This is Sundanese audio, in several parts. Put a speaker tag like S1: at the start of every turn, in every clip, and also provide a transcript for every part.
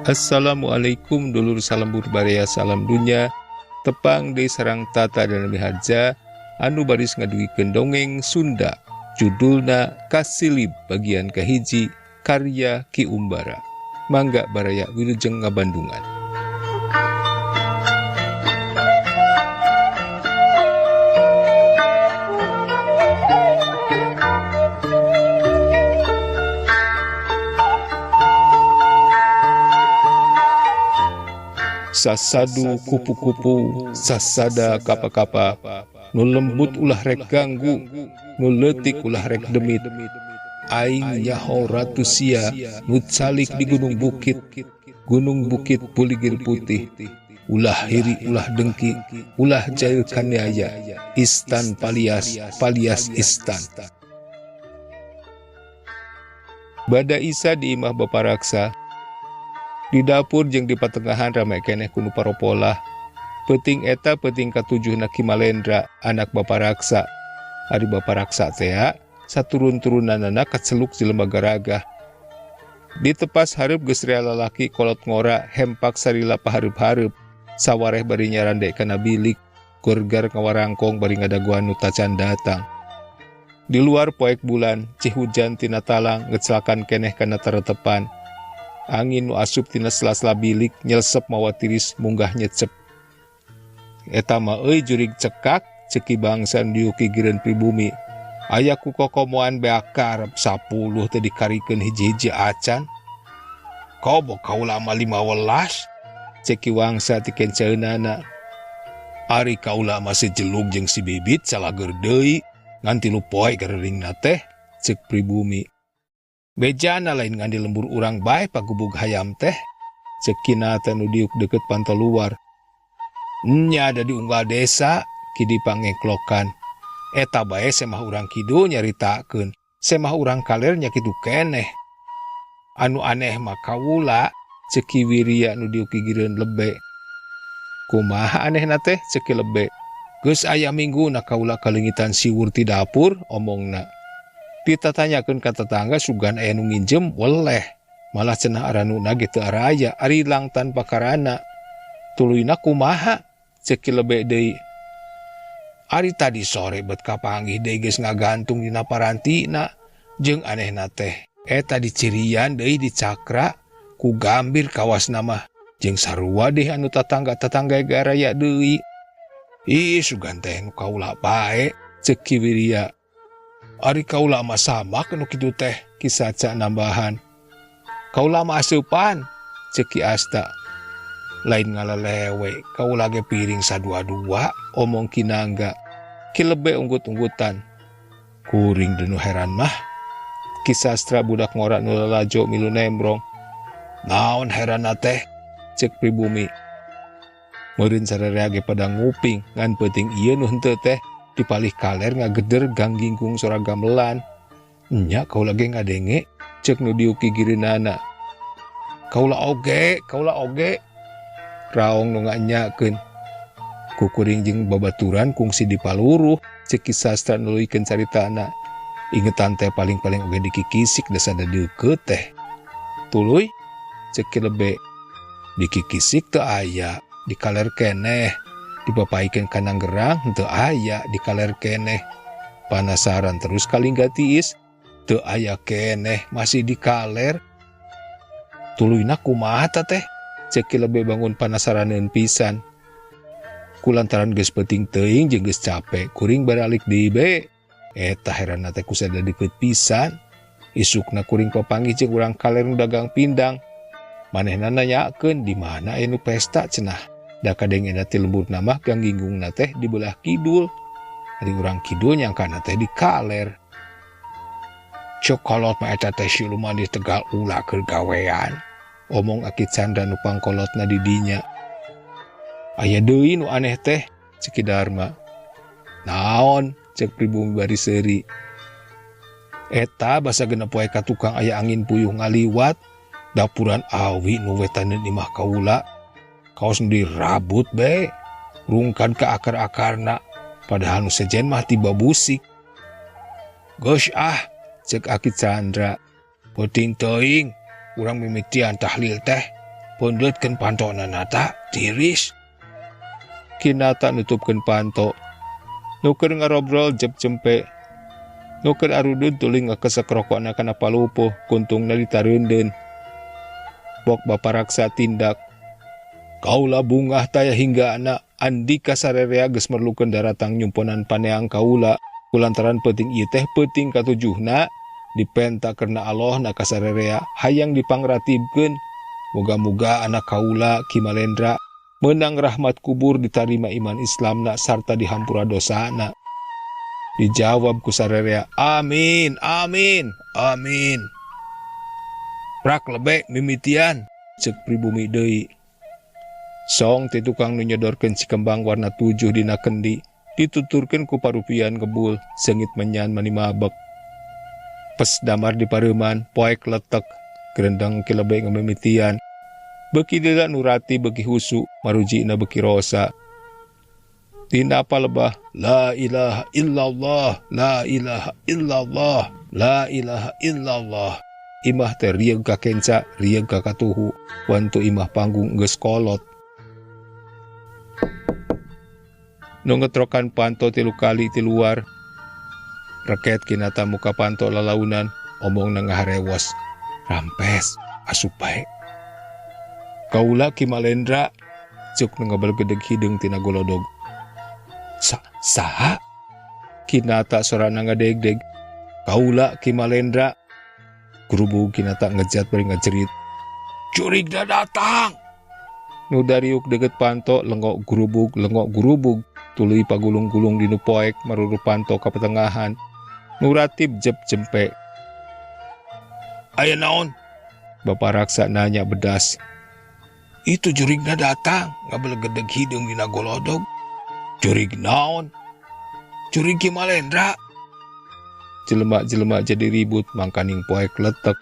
S1: Assalamualaikum dulur, salembur baraya, salam dunya. Tepang deui sareng Tata dan Miharja anu baris ngadugikeun dongeng Sunda, judulna Kasilib bagian kahiji, karya Ki Umbara. Mangga baraya, wilujeng ngabandungan. Sasadu kupu-kupu, sasada kapa-kapa, nu lembut ulah rek ganggu, nu leutik ulah rek demit. Aing nyaho ratu sia nu calik di gunung bukit, gunung bukit puligir putih. Ulah hiri, ulah dengki, ulah jail kaniaya, istan palias, palias istan. Bada Isa di imah Bapa Raksa, di dapur jeung di patengahan rame keneh ku nu paropolah. Peuting eta peuting katujuhna Ki Malendra, anak Bapa Raksa. Ari Bapa Raksa tea, saturun-turunanana kaceluk jelema garagah. Di tepas hareup geus rea lalaki kolot ngora hempak salila pahareup-hareup. Sawareh bari nyarande kana bilik, gorgar ngawarangkong bari ngadagoan nu tacan datang. Di luar poek bulan, cih hujan tina talang ngecelakan keneh kana taretepan. Angin nu asup tina sela-sela bilik nyelsep mawa tiris munggah nyecep. Eta mah euy jurig cekak, ceki bangsa nu diuk gigireun pribumi. Aya ku kokomoan beak karep 10 teh dikarikeun hiji-hiji acan. Kobo kaula mah 15, ceki wangsa ti kenceunana. Ari kaula mah sejelug jeung si bibit calageur deui, ngan 3 poe gareringna teh, cek pribumi. Bejana lain ngan di lembur urang bae pagubug hayam teh, cek Kinata nu diuk deukeut panto luar. Nya ada di unggal desa, ki dipangengklokan. Eta bae semah urang kidul nyaritakeun, semah urang kaler nya kitu keneh. Anu aneh mah kawula, cek Ki Wirya nu diuk gigireun lebe. Kumaha anehna teh, cek Ki Lebe. Geus aya mingguna kaula kaleungitan siwur ti dapur, omongna. Ditatanyakeun ka tetangga sugan aya nu nginjem weleh. Malah cenah aranuna ge teu araya, ari lang tanpa karana. Tuluyna kumaha? Cek Ki Lebe deui. Ari tadi sore bet kapanggih deui geus ngagantung dina parantina. Jeung anehna teh, eta dicirian deui dicakra ku gambir kawasna mah. Jeung sarua deh anu tatangga-tatangga ge araya deui. Ih, sugan teh nu kaula bae, cek Ki Wirya. Ari kaula mah samak nu kitu teh, Ki Saca nambahan. Kaula mah aseupan, cek Ki Asta. Lain ngalelewe, kaula ge piring sadua-dua, omong Ki Nangga. Ki Lebe unggut-unggutan. Kuring deui nu heran mah. Ki Sastra budak ngora nu lalajo milu nembrong. Naon heranna teh, cek pribumi. Meureun sararea ge pada nguping, ngan peuting ieu nu henteu teh. Dipalih kaler ngageder ganggingkung sora gamelan. Nya kaula ge ngadenge, cek nu diuk gigireunana. Kaula oge, kaula oge. Raong nu nganyakeun. Kukuring jeung babaturan kungsi dipaluruh, cek Ki Sastra nuluykeun caritana. Ingetan teh paling-paling oge dikikisik dasada deukeut teh. Tuluy, cek Ki Lebe. Dikikisik teu aya, dikaler keneh. Dipapaikeun kana gerang teu aya, dikaler keneh. Panasaran terus kalingga tiis, teu aya keneh, masih dikaler. Tuluyna kumaha ta teh? Cek Ki Lebe bangun panasaraneun pisan. Kulantaran geus peuting teuing jeung geus capek, kuring baralik deui be. Eta heranna teh kusada deukeut pisan. Isukna kuring papanggih jeung urang kaler nu dagang pindang. Manehna nanyakeun di mana aya nu pesta cenah. Da kadengena ti lemburna mah gangginggungna teh di belah kidul. Ari urang kidul nyangkana teh di kaler. Cek kolot mah eta teh siluman di Tegal ulah keur gawean. Omong Aki Chandra nu pangkolotna di dinya. Aya deui nu aneh teh, cek Ki Darma. Naon, cek pribumi bari seuri. Eta basa genep poe ka tukang aya angin puyuh ngaliwat, dapuran awi nu wetaneun imah kaula. Kaos nu dirabut be, rungkan ka akar-akarna, padahal nu sejen mah tiba busik. Geus ah, cek Aki Chandra. Peuting teuing, urang mimitian tahlil teh. Peundeutkeun pantona Nata, tiris. Kinata nutupkeun panto. Nu keur ngarobrol jep jempe. Nu keur arudud tuluy ngakesek rokona kana palupuh, kuntungna ditareundeun. Bok Baparaksa tindak. Kaula bungah taya hingga anak Andika sarerea geus merlukeun daratang nyumponan paneang kaula kulantaran peuting ieu teh peuting katujuhna dipenta karena Allah na kasarerea hayang dipangratibkeun muga-muga anak kaula Ki Malendra menang rahmat kubur ditarima iman Islamna sarta dihampura dosana. Dijawab ku sarerea amin amin amin. Prak lebek mimitian ceuk pribumi deui. Song ti tukang nu nyodorkeun cikembang warna 7 dina kendi dituturkeun ku parupian ngebul seungit menyan mani mabek. Pes damar di pareuman poek letek gerendeng Ki Lebe ngamimitian. Beuki lila nurati beuki husu marujina beuki rosa. Tina palebah la ilaha illallah la ilaha illallah la ilaha illallah. Imah teh rieug ka kenca rieug ka katuhu wantu imah panggung geus kolot. Nu ngetrokan panto 3 kali ti luar. Reket Kinata muka panto lalaunan omongna ngaharewos. Rampes asup bae. Kaula Ki Malendra ceuk nu ngabalgedeg hideung tina golodog. Saha? Kinata sorana ngadegdeg. Kaula Ki Malendra. Grubug Kinata ngejat bari ngajerit. Curigna datang. Nu dariuk deukeut panto lengok grubug lengok grubug. Tuluy pagulung-gulung dinu poek maruru panto ka petengahan. Nuratib jep jempe. Aya naon? Bapak Raksa nanya bedas. Itu jurigna datang, ngabelegedeg hideung dina golodog. Jurig naon? Jurig Ki Malendra. Jelema-jelema jadi ribut mangkaning poek letek.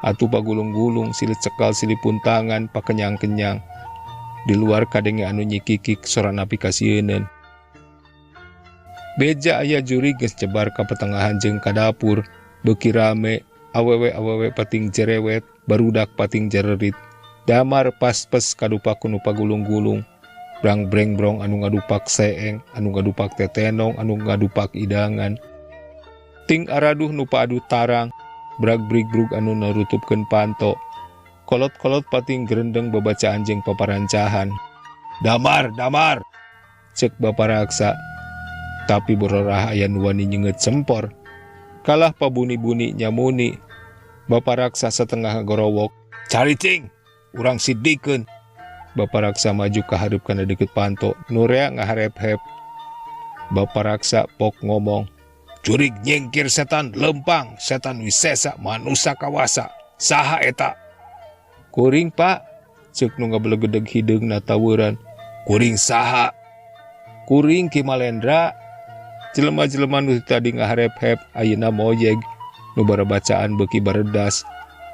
S1: Atuh pagulung-gulung silih cekal silih puntangan pakenyang-kenyang. Di luar kadenge anu nyikikik sorana pikasieuneun. Beja aya jurig geus cebar ka petengahan jeung ka dapur, beuki rame, awewe-awewe pating jerewet, barudak pating jererit. Damar pas-pes kadupak ku nu pagulung-gulung. Brang-breng-brong anu ngadupak seeng, anu ngadupak tetenong, anu ngadupak idangan. Ting araduh nu paadu tarang, brag-brig-brug anu narutupkeun panto. Kolot-kolot pating gerendeng babacaan jeung paparancahan. Damar, damar, ceuk Baparaksa. Tapi bororah aya nu wani nyenget sempor. Kalah pabuni-buni nyamuni. Baparaksa setengah gorowok. Caricing, urang sidikeun. Baparaksa maju ka hareup kana deukeut panto. Nurea ngaharep-hep. Baparaksa pok ngomong. Jurig nyengkir setan lempang, setan wisesa, manusa kawasa. Saha eta? Kuring pak, ceuk nu ngabelegedeg hideungna taweuran. Kuring saha? Kuring Ki Malendra. Jelema-jelema nu tadi ngaharep-hep ayeuna moyeg, nu barabacaan beuki baredas,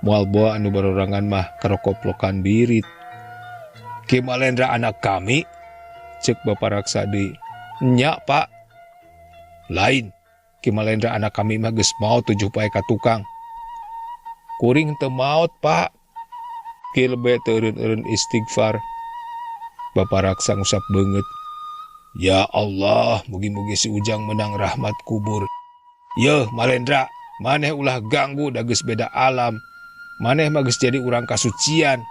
S1: moal boa anu barorangan mah karokoplokan birit. Ki Malendra anak kami? Ceuk Baparaksa deui. Nya pak. Lain, Ki Malendra anak kami mah geus maot 7 poe ka tukang. Kuring teu maot pak. Ki Lebe teu eureun-eureun istighfar. Baparaksa ngusap beungeut. Ya Allah, mugi-mugi si Ujang menang rahmat kubur. Yeuh Malendra, maneh ulah ganggu da geus beda alam. Maneh mah geus jadi urang kasucian.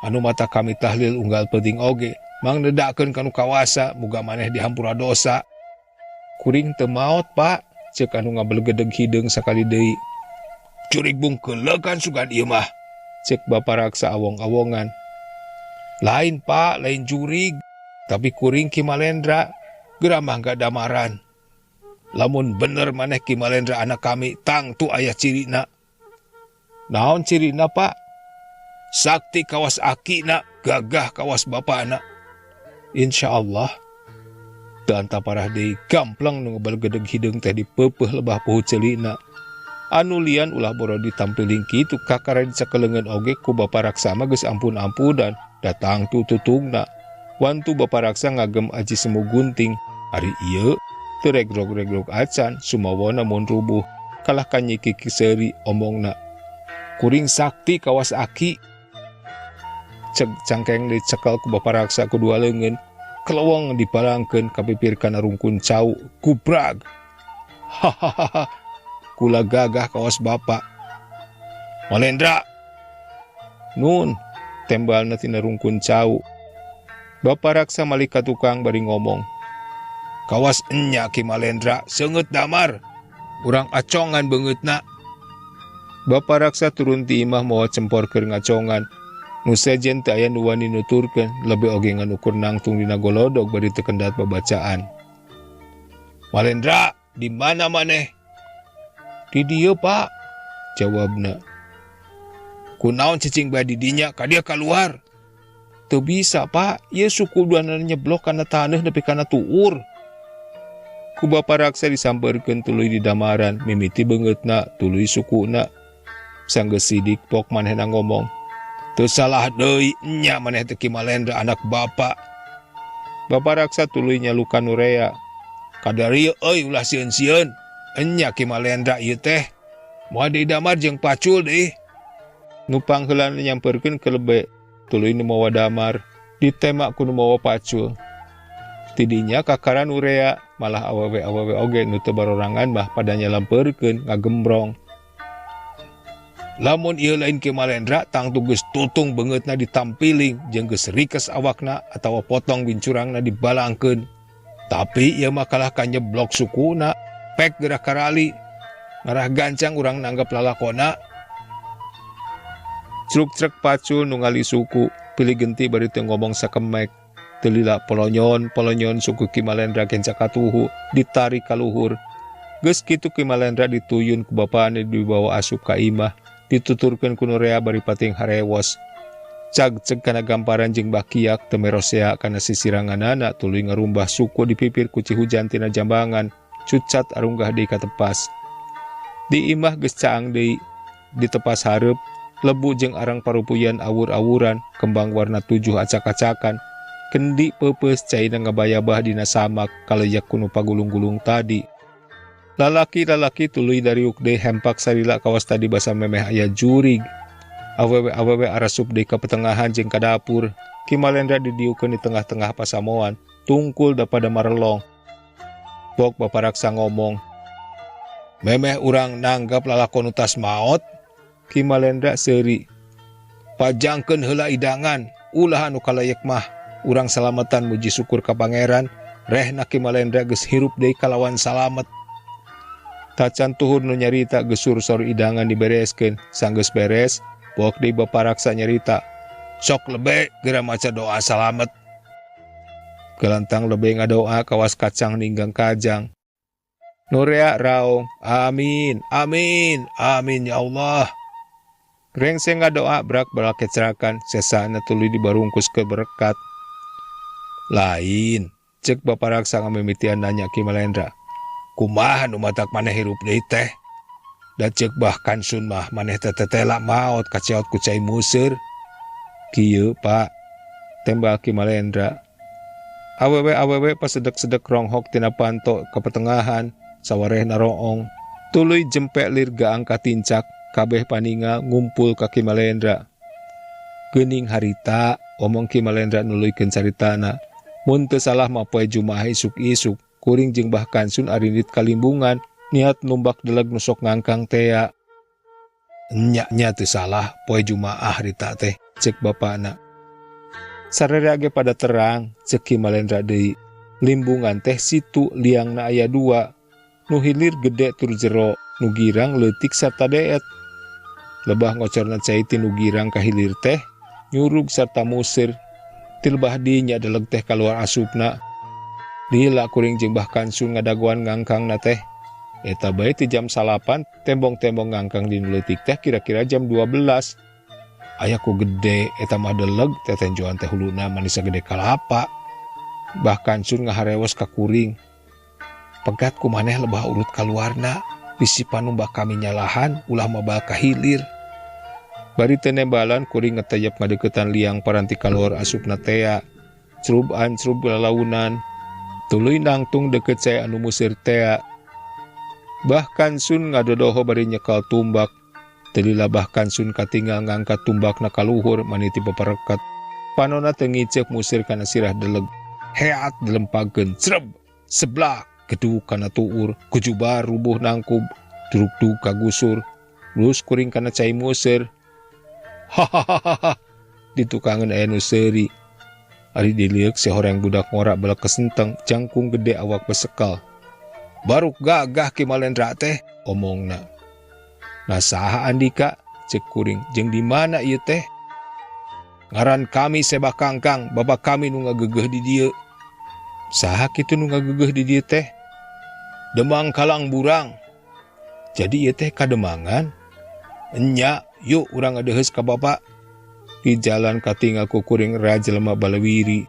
S1: Anu mata kami tahlil unggal peuting oge, mangnedakeun ka nu kawasa, muga maneh dihampura dosa. Kuring teu maot, Pak, ceuk anu ngabelegedeg hideung sakali deui. Curig bungkeulegan sugan ieu mah, ceuk Baparaksa awong-awongan. Lain, Pak, lain jurig. Tapi kuring Ki Malendra, geura mah gak damaran. Lamun bener maneh Ki Malendra anak kami, tangtu aya cirina. Naon cirina, Pak? Sakti kawas akina, gagah kawas bapana. Insya Allah. Teu parah deui gamplang nu ngebalgedeg hideung teh dipeupeuh lebah poho ceulina. Anu lian ulah boro ditampiling kitu kakara dicakeleungeun oge ku Baparaksa mah geus ampun-ampunan, datang tu tutungna. Wantu Baparaksa ngagem aji semu gunting, ari ieu teu regrog-regrog acan sumawona mun rubuh, kalah ka nyikiki seuri omongna. Kuring sakti kawas aki. Cek cangkeng dicekel ku Bapa Raksa ku dua leungeun. Keleweng dibalangkeun ka pipir kana rungkun cau. Gubrag. Hahaha. Kula gagah kawas bapa. Malendra. Nun, tembalna tina rungkun cau. Bapa Raksa malik ka tukang bari ngomong. Kawas enya Ki Malendra seungeut damar. Urang acongan beungeutna. Bapa Raksa turun ti imah mawa cempor keur ngacongan. Nu sejen teu aya nu wani nuturkeun, lebe oge ngan ukur nangtung dina golodog bari teu kendat babacaan. Malendra, di mana maneh? Di dieu, Pak, jawabna. Kunaon cicing bae di dinya, ka dieu kaluar. Teu bisa, Pak, ieu suku duanana nyeblok kana taneuh nepi kana tuur. Ku Bapa Raksa disampeurkeun tuluy didamaran, mimiti beungeutna tuluy sukuna. Sanggeus sidik pok manehna ngomong. Teu salah deui nya maneh teh Ki Malendra anak bapa. Bapa Raksa tuluy nyalukan nu rea. Kadarieu euy ulah sieun-sieun. Enya Ki Malendra ieu teh. Moal deui damar jeung pacul deui. Nu pangheulana nyampeurkeun ke lebe, tuluy nu mawa damar, ditema ku nu mawa pacul. Ti dinya kakara nu rea, malah awewe-awewe oge nu teu barorangan mah pada nyalampeurkeun ngagembrong. Lamun ieu lain Ki Malendra tangtu geus tutung beungeutna ditampiling jeung geus rikes awakna atawa potong bincurangna dibalangkeun. Tapi ieu mah kalah ka nyeblok sukuna, pek geura karali. Ngarah gancang urang nanggap lalakona. Cruk-crek pacul nu ngali suku, pilih genti bari teu ngomong sakemek. Teu lila polonyon-polonyon suku Ki Malendra kenca katuhu, ditarik ka luhur. Geus kitu Ki Malendra dituyun ku bapana dibawa asup ka imah. Dituturkeun ku nu rea bari pating harewos. Cag-ceg kana gamparan jeung bakiak teu merosea kana sisiranganana tuluy ngarumbah suku di pipir ku cihujan tina jambangan, cucat arunggah deui ka tepas. Di imah geus caang deui, di tepas hareup, lebu jeung arang parupuyan awur-awuran, kembang warna 7 acak-acakan, kendi peupeus caina ngabayabah dina samak kaleyak ku nu pagulung-gulung tadi. Lalaki-lalaki tuluy dariuk deui hempak salila kawas tadi basa memeh aya jurig. Awewe-awewe arasup deui ka petengahan jeung ka dapur. Ki Malendra didiukeun di tengah-tengah pasamoan, tungkul da pada marelong. Bok Bapa Raksa ngomong, Memeh urang nanggap lalakon utas maot? Ki Malendra seuri. Pajangkeun heula idangan, ulah anu kalayek mah. Urang salamatan muji syukur ka pangeran, rehna Ki Malendra geus hirup deui kalawan salamet. Tacan tuhur nu nyarita geus sur-sor idangan dibereskeun, sanggeus beres, bok deui Bapa Raksa nyarita. Sok lebe geura maca doa salamet. Galantang lebe ngadoa kawas kacang ninggang kajang. Nurea raung, amin, amin, amin ya Allah. Rengse ngadoa brak balak kecerakan, sesana tuluy dibarungkus ke berkat. Lain, cek Bapa Raksa ngamimitian nanya Ki Malendra. Kumaha nu matak maneh hirup deui teh? Da ceuk Bah Kansun mah maneh teh tetela maot kaceot ku cai museur. Kieu, Pak, tembal Ki Malendra. Awewe-awewe pasedek-sedek ronghok tina panto ka petengahan, sawarehna roong. Tuluy jempek lir gaang katincak, kabeh paninga ngumpul ka Ki Malendra. Geuning harita, omong Ki Malendra nuluykeun caritana. Mun teu salah mah poe Jumaah isuk-isuk, kuring jeung Bah Kansun arindit kalimbungan, niat numbak deleg nu sok ngangkang tea. Nya-nya teu salah poe Jumaah harita teh, ceuk bapana. Sararea ge pada terang, ceuk Ki Malendra deui. Limbungan teh situ liangna aya 2. Nu hilir gede tur jero, nu girang leutik sarta deet. Lebah ngocorna cai ti nu girang ka hilir teh, nyurug sarta museur. Tilbah dinya deleg teh kaluar asupna. Lila kuring jeung Bah Kansun ngadagoan ngangkangna teh. Eta bae ti jam 9, tembong-tembong ngangkang di nu leutik teh kira-kira jam 12. Aya ku gede, eta mah deleg, tetenjoan teh huluna manis gede kalapa. Bah Kansun ngaharewos ka kuring. Pegat ku maneh lebah urut kaluarna, bisi panumbak kami nyalahan, ulah mabal ka hilir. Bari teu nembalan kuring ngeteyep ngadeukeutan liang paranti kaluar asupna tea. Crub ancrub lalaunan. Tuluy nangtung deukeut cai anu museur tea. Bah Kansun ngadodoho bari nyekel tumbak. Teu lila Bah Kansun katinggal ngangkat tumbakna ka luhur maniti pepereket. Panona teu ngiceuk musir kana sirah deleg. Heat dilempakeun creb seblak gedug kana tuur kujubar rubuh nangkub duruk-dug kagusur lus kuring kana cai museur. Hahaha ditukangeun aya nu seuri. Ari dilieuk si horeng budak ngora belek kesenteng jangkung gede awak besekal. Baruk gagah Ki Malendra teh omongna. Nah saha Andika cek kuring jeung di mana ieu teh? Ngaran kami Seba Kangkang, bapak kami nu ngagegeuh di dieu. Saha kitu nu ngagegeuh di dieu teh? Demang Kalang Burang. Jadi ieu teh kademangan? Enya, yuk urang ngadeheus ka bapak. Di jalan katingal ku kuring jelema balewiri.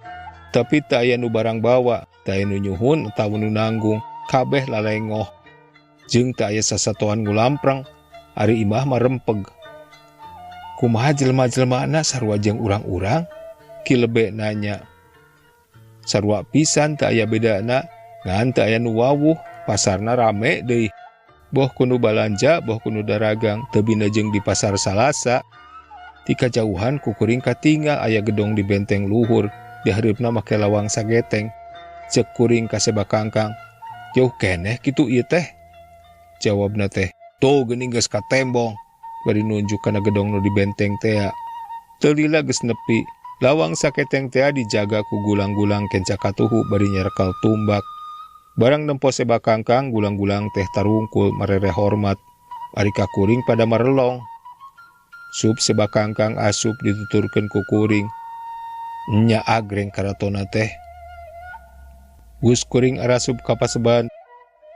S1: Tapi teu aya nu barang bawa, teu aya nu nyuhun atawa nu nanggung, kabeh lalengoh. Jeung teu aya sasatoan ngulampreng, ari imah mah rempeg. Kumaha jelema-jelemana sarua jeung urang-urang? Ki Lebe nanya. Sarua pisan teu aya bedana, ngan teu aya nu wawuh, pasarna rame deui. Boh kudu balanja, boh kudu daragang, teu bina jeung di pasar Salasa. Ti kajauhan kukuring katingal aya gedong di benteng luhur, di hareupna make lawang sageteng. Cek kuring ka Seba Kangkang, jauh keneh kitu ieu teh? Jawabna teh, tuh geuning geus katembong. Bari nunjuk kana gedong nu di benteng tea. Teu lila geus nepi, lawang saketeng tea dijaga ku gulang-gulang kenca katuhu bari nyerekal tumbak. Barang nempo Seba Kangkang, gulang-gulang teh tarungkul marere hormat. Ari ka kuring pada marelong. Sup Seba Kangkang asup dituturkeun ku kuring. Nya agreng karatona teh. Geus kuring arasup ka paseban.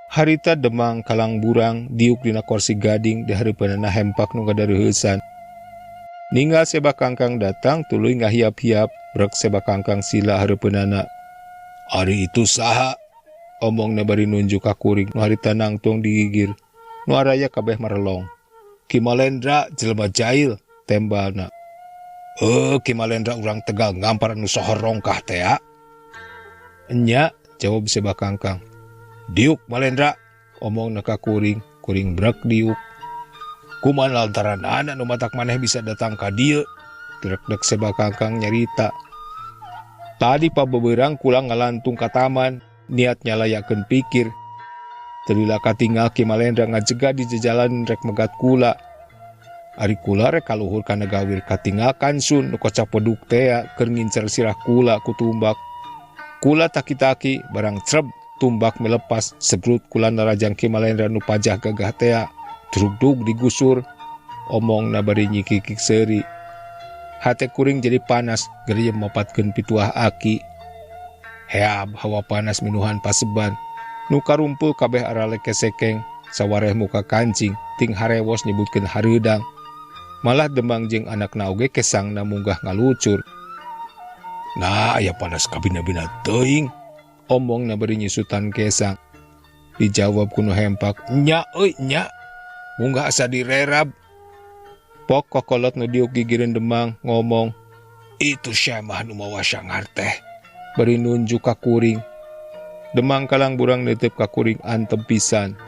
S1: Harita Demang Kalang Burang diuk dina korsi gading di hareupeunana hempak nu ngadareuheusan. Ninggal Seba Kangkang datang tuluy ngahiap-hiap brek Seba Kangkang sila hareupeunana. Ari itu saha? Omongna bari nunjuk ka kuring nu harita nangtung digigir. Nu araya kabeh marelong. Ki Malendra jelema jail tembalna. Ki Malendra urang Tegal ngampar anu sohor rongkah tea. Enya, jawab Seba Kangkang. Diuk Malendra, omongna ka kuring, kuring brek diuk. Kumaha lantaran anak nu matak maneh bisa datang ka dieu? Drekdek Seba Kangkang nyarita. Tadi pabeberang kula ngalantung ka taman, niat nyalayakeun pikir. Teu katingal Ki Malendra ngajega di jejalan rek megat kula. Ari kula rek kaluhur kana gawir katingal kansun nu kocap peduk tea keur ngincer sirah kula ku tumbak. Kula taki-taki barang creb tumbak melepas sebrut kula narajang Ki Malendra nu pajah gagah tea. Drugdug digusur. Omongna bari nyikikik seuri. Hate kuring jadi panas geriem mapatkeun pituah aki. Heab hawa panas minuhan paseban. Nu karumpul kabeh arale kesekeng, sawareh muka kancing, ting harewos nyebutkeun hareudang. Malah Demang jeung anakna oge kesangna munggah ngalucur. Nah, aya panas kabina-bina teuing, omongna bari nyusutan kesang. Dijawab ku nu hempak, nya euy nya, munggah asa direrab. Pok kokolot nu diuk gigireun Demang ngomong, itu syamah nu mawa sangar teh, bari nunjuk ka kuring. Demang Kalang Burang nitip ka kuring antep pisan.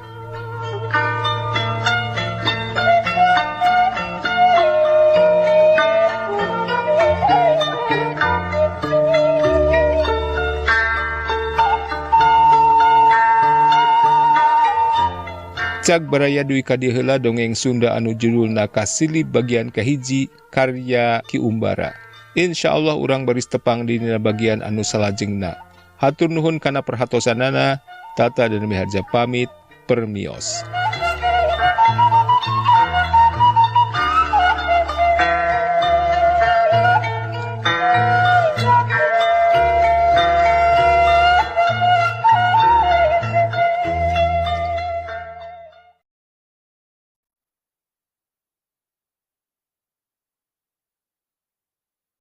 S1: Cag baraya duwi ka dieu heula dongeng Sunda anu judulna Kasilib bagian kahiji karya Ki Umbara. Insyaallah urang baris tepang dina bagian anu salajengna. Hatur nuhun kana perhatosanana, Tata dan Miharja pamit, permios.